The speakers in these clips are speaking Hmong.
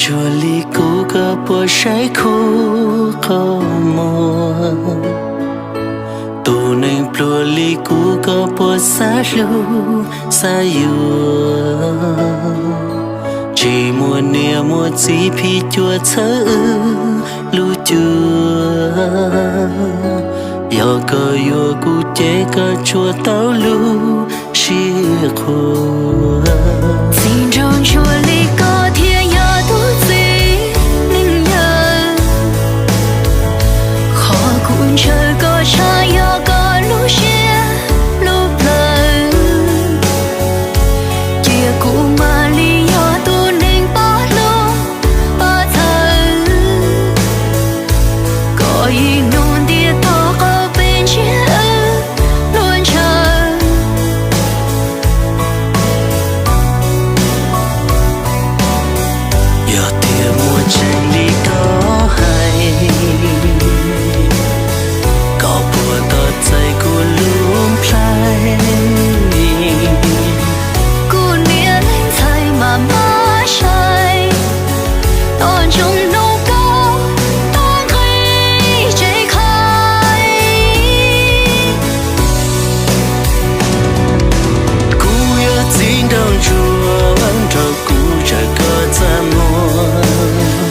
Ntsuag li kuv koj puas saib khuv qhov muag? Tus neeg pluag li kuv koj puas xav hlub xav yuav? Tsis muaj niam muaj txiv phim cuam txhawb wb lub cuab. Yog koj yuav kuv ces koj tsuas tau lub siab qhuas. Txiv nraug ntsuag li koj thiaj yog tus txiv neej yawg. Qhov kuv ntshaw koj tshaj yog koj lub siab lub plawv. Cia kuv mam li yog tus neeg pab hlub pab txhawb. Koj ib hnub ntiaj teb qhov peb ntsiab wb luag ntshaw. Yog tias muaj tseeb li koj hais, koj puas tos txais kuv lub nplhaib? Kuv niam leej ntxhais mas mab sai, tos ntsoov hnub koj tuaj nqis tsev khai. Kuv yog txiv nraug ntsuag, nrog kuv tsaws koj txaj muag.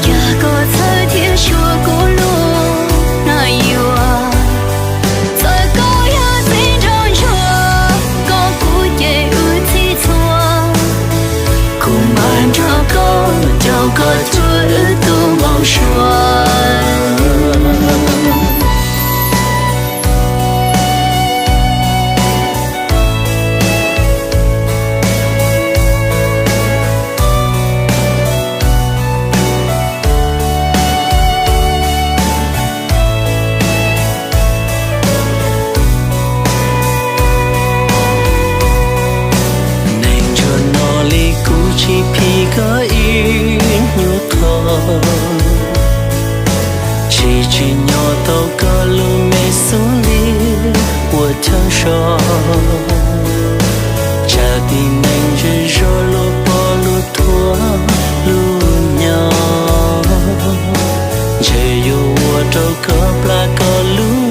Cas koj txhawj thiab xyuas kuv lub nab yuav? Txawm koj yog txiv nraug ntsuag, koj kuv ces wb txhij txhua. Kuv mam nrog koj caum koj cuab wb tus npau suav. Neeg ntsuag no li kuv tsis phim koj ib nyuag qho, tsis tsim nyog tau koj lub me xub ntiag ua chaw so. Tsam tib neeg zej zog luag pom luag thuam luag nyo, ntshe yuav ua rau koj plam koj lub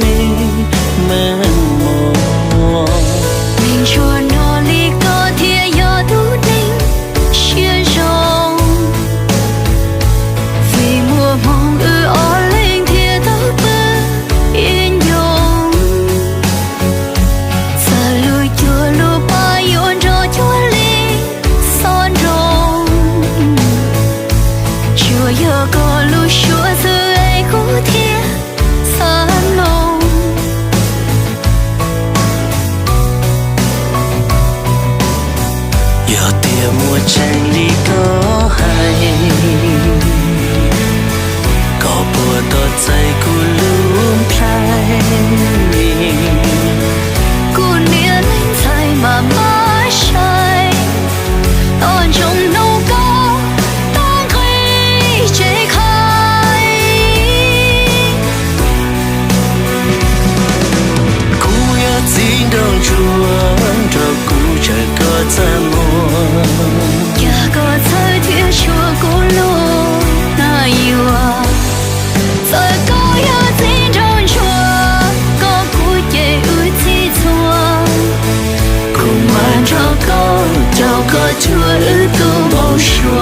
me meej mom. Neeg ntsuag no li koj thiaj yog tus neeg siab zoo. Vim muaj hmoo wb ob leeg thiaj tau pw ib ncoo. Txawm lub cuab lub pab yuav nrog cuag li xob nroo, tsuas yog koj lub suab xwb es kuv thiaj xav mloog. Yog tias muaj tseeb li koj hais, koj puas tos txais kuv lub nplhaib? Kuv niam leej ntxhais mas mab sai, tos ntsoov hnub koj tuaj nqis tsev khai. Kuv yog txiv nraug ntsuag, nrog kuv tsaws koj txaj muag. Cas koj txhawj thiab xyuas kuv lub nab yuav? Txawm koj yog txiv nraug ntsuag, koj kuv ces wb txhij txhua. Kuv mam nrog koj caum koj cuab wb tus npau suav.